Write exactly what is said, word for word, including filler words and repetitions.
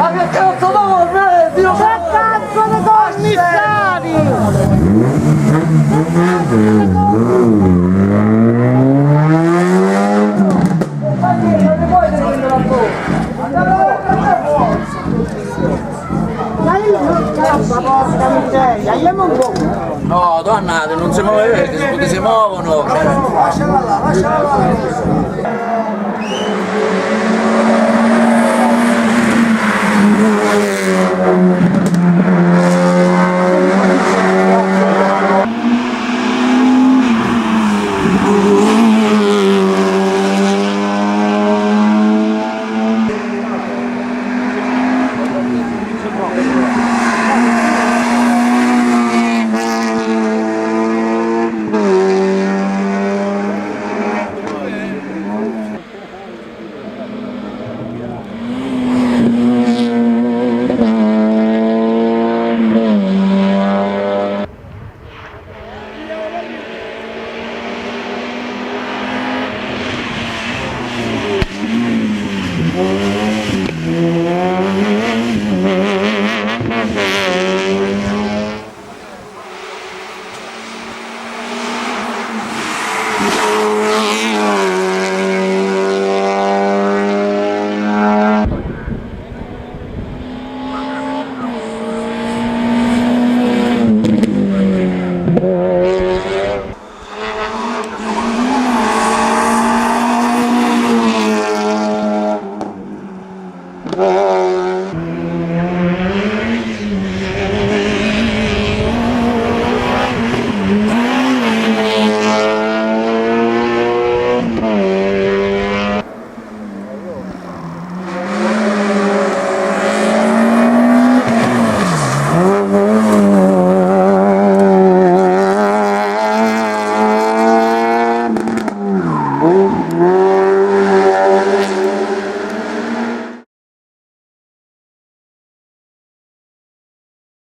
Ma che cazzo vuol dire, Dio? Che cazzo di commissari? Ma io non ce la faccio, porca miseria, andiamo un po'. No, donna, non si muove, perché se, se muovono. Lasciala là, lasciala là.